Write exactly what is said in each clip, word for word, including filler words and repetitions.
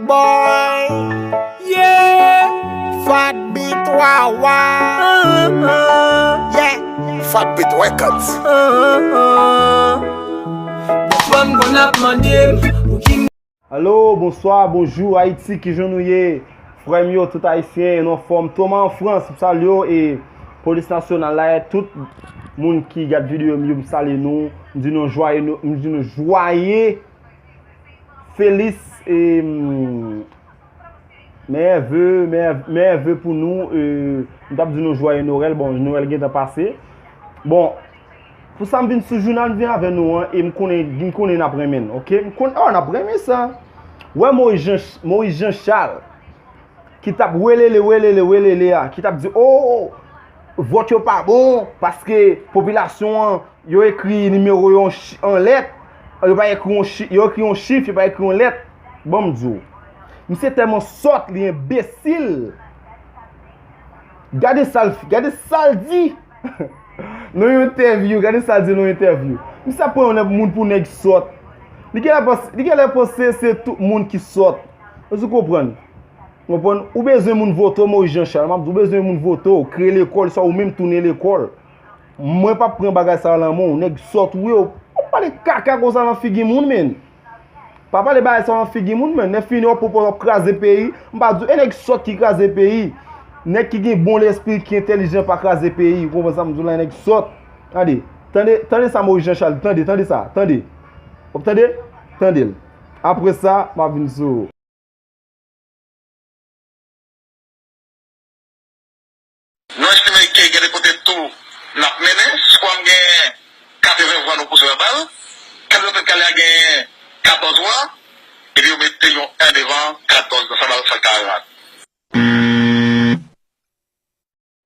Boy, yeah, Fat Beat Wawa. Yeah, Fat Beat Records. Fanm konn ap mande m pou ki m Alo, bonswa, bonjou, Ayiti, kijan nou ye? Frè m yo, tout Ayisyen, nou anfòm? Toma an Frans, m salye w, e Polis Nasyonal la, e tout moun ki gad videyo m yo, m salye nou, m di nou jwaye, nou, m di nou jwaye, felis, e, m, Meyè ve, meyè, meyè ve pou nou, e, m t ap di nou jwaye Nwèl, bon, Nwèl gentan pase. Bon, pou sa m vin sou jounal, m vin avè nou an, e m konnen, m konnen n ap renmen l, oke? M konnen, oh, n ap renmen sa. Wè Moyiz Jan, Moyiz Jan Chal, ki t ap welele, welele, welele a, ki t ap di, oh, vòt yo pa bon, paske popilasyon an, yo ekri nimewo yo an chi-, an lèt, yo pa ekri yon chi-, yo ekri yon chif, yo pa ekri yon lèt. Ban m di w. Misye tèlman sòt, li enbesil. Gade sa l, gade sa l di nan yon entèvyou, gade sa l di nan yon entèvyou. Misye ap pran yon moun pou nèg sòt. Li genlè panse, li genlè panse se tout moun ki sòt. Èske w konprann? Konprann? Ou bezwen moun vote w, Moyiz Jan Chal. M ap di w, ou bezwen moun vote w, kreye lekòl, swa ou menm tounen lekòl. Mwen p ap pran bagay sa yo nan men w, nèg sòt ou ye, w ap pale kaka konsa nan figi moun, menn. Pa pale bagay sa yo nan figi moun, menn. Lè fini, w ap pwopoze w ap kraze peyi. M pa di w, e nèg sòt ki kraze peyi. Nèg ki gen bon lespri, ki entèlijan pa kraze peyi. Ou konprann sa m di w la, nèg sòt. Tande, tande, tande sa Moyiz Jan Chal, tande, tande sa, tande. W ap tande? Tande l. Apre sa, m ap vin sou ou. Nou estime ke gen de kote tou n ap mennen, Squam gen katreven vwa nou pouse nan bal, Kalizote Kale a gen katòz vwa, epi yo mete yon en devan, katòz nan sa bal san karant.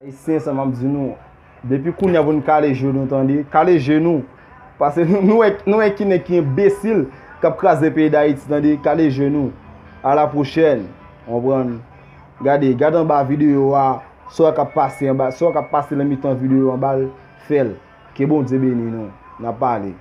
Ayisyen, sa m ap di nou, depi kounye a pou n kale je nou, tande, kale je nou. Paske nou, nou wè, nou wè ki nèg ki enbesil k ap kraze peyi Dayiti, tande, kale je nou. A la pwochèn, konprann. Gade, gade anba videyo a, sa w wè k ap pase anba, sa w wè k ap pase nan mitan videyo anba l, fè l. Ke Bondye beni nou. N ap pale.